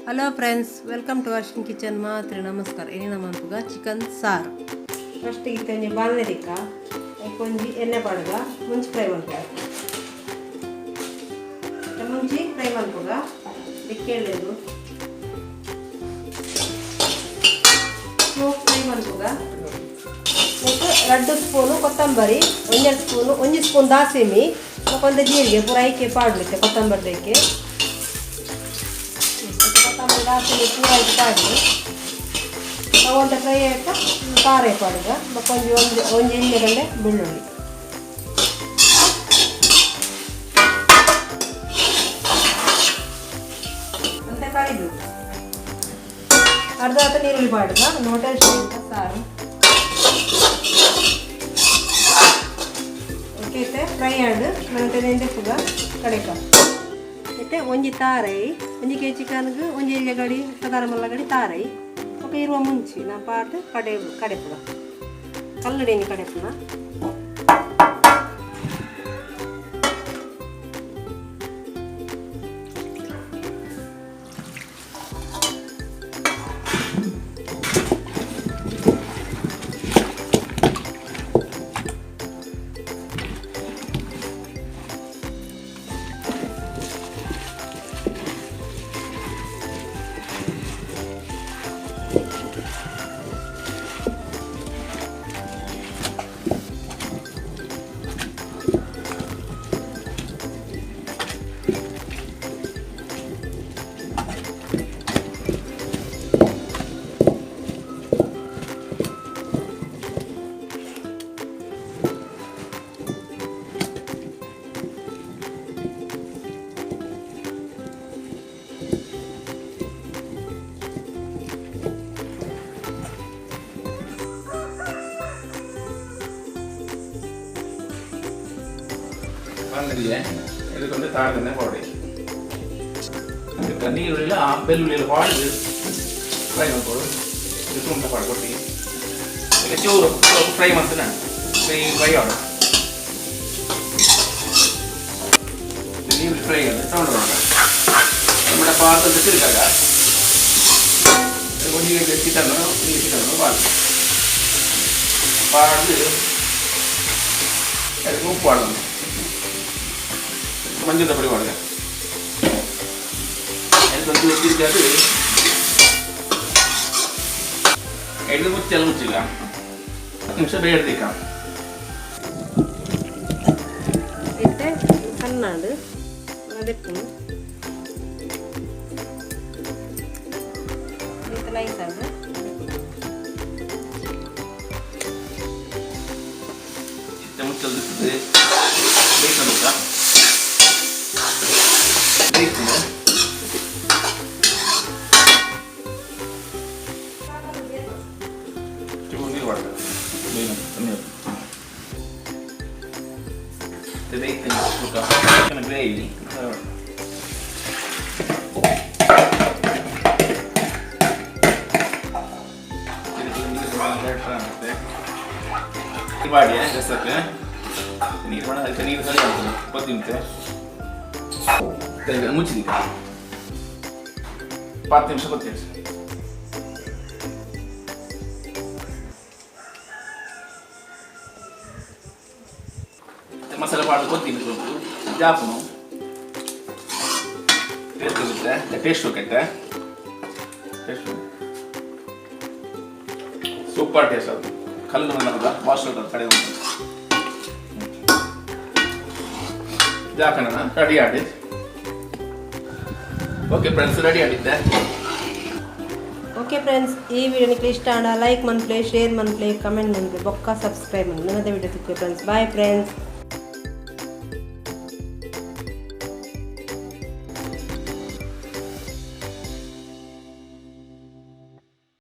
Hello friends, welcome to Arshin kitchen. ಮಾತ್ರ ನಮಸ್ಕಾರ. ಏನಿನ ಮನ್ಪುಗ chicken ಸಾರು. ಫಸ್ಟ್ ಇತ್ತೆ ಒಂಜಿ ಬಾಣಲೆ ದಿಕ್ಕ ಒಂಜಿ ಎಣ್ಣೆ ಪಾಡುಗ, ಮುಂಚಿ ಫ್ರೈ ಮನ್ಪುಗ. ಮುಂಚಿ ಫ್ರೈ ಮನ್ಪುಗ ದಿಕ್ಕೆಳ್ಳೆದು ಫ್ರೈ ಮನ್ಪುಗ. ನೆಕ್ಕ್ 2 ಸ್ಪೂನು ಕೊತ್ತಂಬರಿ, 1 ಸ್ಪೂನು 1 ಸ್ಪೂನ್ ದಾಸಿಮಿ, ಒಂದು ಜೀರಿಗೆ ಪೂರ ಐಕೆ ಪಾಡ್ಲಿಕ್ಕೆ ಕೊತ್ತಂಬರಿ ಐಕೆ ಕೊತ್ತಂಬರಿ ದಾಸಿಮಿ ಪೂರ ಐಕೆ ಪಾಡ್ಲಿ. ಅವಂತ ಫ್ರೈ ಆಯ್ತಾ ಖಾರ ಪಾಡುಗ. ಬೊಕ್ಕ ಒಂಜಿ ಒಂದು ಒಂಜಿ ಎಣ್ಣೆ ಗಂಡೆ ಬೆಳ್ಳುಳ್ಳಿ ಅಂತ ಕರಿದು ಅರ್ಧ ಆತ ನೀರುಳ್ಳಿ ಪಾಡುಗ. ಒಂದು ಹೋಟೆಲ್ ಸ್ಟೈಲ್ ಸಾರು. ಓಕೆ, ಇತ್ತೆ ಫ್ರೈ ಆಡು ನಂತರ ನೆಂದೆಪ್ಪುಗ ಕಡೆಕ. ಇತ್ತೆ ಒಂಜಿ ತಾರೈ, 1 ಕೆ ಚಿಕನ್ಗೆ ಒಂಜಿ ಎಲ್ಯ ಗಡಿ ಸಾಧಾರಣ ಮಲ್ಲ ಗಡಿ ತಾರೈ. ఒక ಇರುವ ಮುಂಚಿ ನಾ ಪಾಡ್ದು ಕಡೆ ಕಡೆಪುಗ ಕಲ್ಲುಡೇನಿ ಕಡೆಪುನ. ಬಾಣಲಿಗೆ ಇದಕ್ಕೊಂದು ತಾಳದನ್ನೇ ಪೌಡಿ ನೀರುಳ್ಳಿಲ್ಲ ಬೆಳ್ಳುಳ್ಳಿ ಪಾಡ್ದು ಫ್ರೈ ಮಾಡ್ಕೊಡು. ಇದು ತುಂಡ ಪಾಡು ಕೊಟ್ಟು ಈಗ ಚೂರು ಫ್ರೈ ಮಾಡ್ತೀನಿ. ಫ್ರೈ ಫ್ರೈ ಆಡು ನೀರುಳ್ಳಿ ಫ್ರೈ ಅಂದರೆ ಸೌಂಡ್ ಬರೋಣ. ನಮ್ಮ ಪಾತ್ರೆ ತಿರುಗಾಗ ಒಂಜಿ ಚಿಕನ್ ಈ ಚಿಕನ್ ಪಾಡು ಪಾಡ್ದು ಅದಕ್ಕೆ ಉಪ್ಪು ಪಾಡೋದು, ಮಂಜದ ಪುಡಿ ಮಾಡುದು. ಅದಕ್ಕೊಂದು ತಿರುಗಾದು ಎಣ್ಣೆ ಮುಚ್ಚಲ್ಲ ಮುಚ್ಚಿಲ್ಲ 10 ನಿಮಿಷ ಬೇಡ್ದಿಕ್ಕ. ಇತ್ತೆ ಸಣ್ಣಾಡು ಅದಕ್ಕೆ ಇತ್ತೆ ನೈಸ್ ಆಡು. ಇತ್ತೆ ಮುಚ್ಚಲ್ ಬೇಯಿಸೋದಕ್ಕ ಬೇಯಿಸ್ತದೆ. ಚೂರು ನೀರು ಮಾಡ್ಬೇಕು, ನೀರು ಬೇಯ್ತೀನಿ. ಗ್ರೇವಿ ಮಾಡಿ ರಸಕ್ಕೆ ನೀರು ಮಾಡ. ಅದಕ್ಕೆ ನೀರು ಸರಿ ಆಗ್ತದೆ. ಕೊತ್ತಿಂತೆ ಮುಚ್ಚಿದೀಗ 10 ನಿಮಿಷ ಕೊತ್ತೀನಿ. ಮಸಾಲೆ ಪಾಡು ಕೊತ್ತೀನಿ. ಸ್ವಲ್ಪ ಜಾಪುನು ಟೇಸ್ಟ್ ಆಗುತ್ತೆ. ಟೇಸ್ಟ್ ಹೋಗುತ್ತೆ. Taste super taste. ಅದು ಕಲ್ಲು ಬಂದಾಗ ವಾಶ್ ಕಡೆ ಉಂಟು. ಜಾಕಣ ರೆಡಿ ಆಡಿ. ಓಕೆ ಫ್ರೆಂಡ್ಸ್, ರೆಡಿ ಆಡಿದ್ದೆ. ಓಕೆ ಫ್ರೆಂಡ್ಸ್, ಈ ವಿಡಿಯೋ ನಿಕ್ಲೆ ಇಷ್ಟ ಆಂಡ ಲೈಕ್ ಮನ್ಪ್ಲೆ, ಶೇರ್ ಮನ್ಪ್ಲೆ, ಕಮೆಂಟ್ ಮನ್ಪ್ಲೆ, ಬೊಕ್ಕ ಸಬ್ಸ್ಕ್ರೈಬ್ ಮನ್ಪ್ಲೆ. ನನ್ನ ವಿಡಿಯೋ ತಿಕ್ಕು ಫ್ರೆಂಡ್ಸ್. Bye friends.